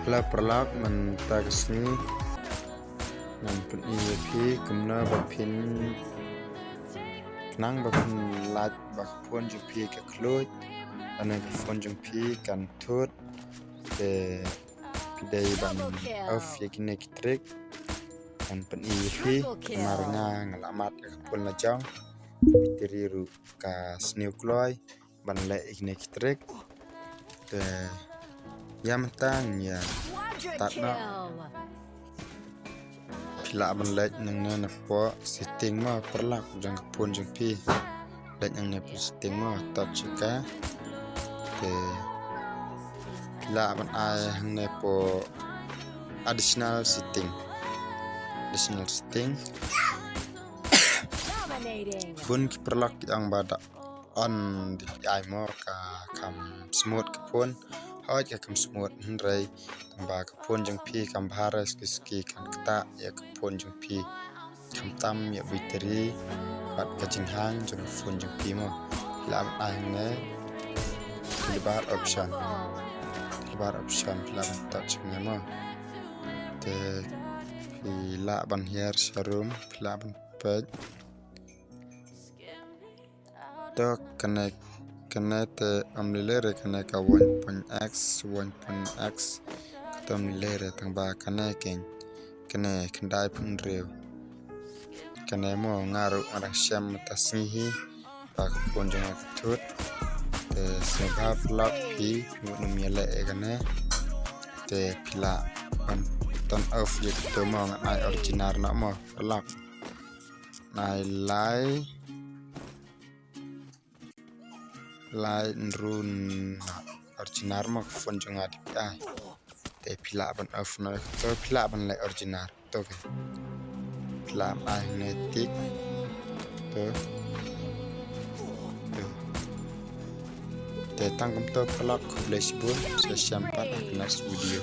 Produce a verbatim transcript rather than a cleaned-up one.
Hello paralok, mynta ka sngi ngan pyni ïa phi kumno ba phin, khnang ba phin lait ba ka phone jong phi ka khluid, lane ka phone jong phi kan thut. Te phi dei ban off ïa kine ki trick. Ngan pyni ïa phi, namar nga nga la mad ïa ka phone la jong. Battery ruh ka sniew kloi ban leh ïa kine ki trick. Te ïa mynta ngin ïa start noh. Phi lah ban leit nangne napoh setting mo paralok jong ka phone jong phi. Leit nangne napoh setting mo, touch ïa ka. Te phi lah ban ai hangne napoh additional setting. Additional setting. Bun ki paralok ki ong ba da on D P I mo ka kham smooth ka phone. Hooid ka kham smooth, hynrei tang ba ka phone jong phi kham bha re, suki suki kan ktah ïa ka phone jong phi, kham tam ïa battery bad ka jinghang jong ka phone jong phi mo. Phi lah ban ai hangne toolbar option. Toolbar option phi lah ban touch hangne mo. Te phi lah ban hiar sha room, phi lah ban peit. To kane, kane te ym lei lei re, kane ka one point X, one point X. Ka te ym lei lei re, tang ba kane keiñ, kane khyndai phew hynriew. Kane mo nga ruh nga dang shem mynta sngi hi ba ka phone jong nga ka thut. Te sngewbha paralok phi, ngut nym ïaleh ïa kane. Te phi lah ban turn off ïa kito mo, ngan ai original noh mo paralok. Nai lai, lai hynriew, original mo ka phone jong nga D P I. Te phi lah ban off noh, to phi lah ban leh original. To ke phi lah ban ai hangne tick. To. To. Te tang kumto paralok, khublei shibun, sa shem pat ha ka next video.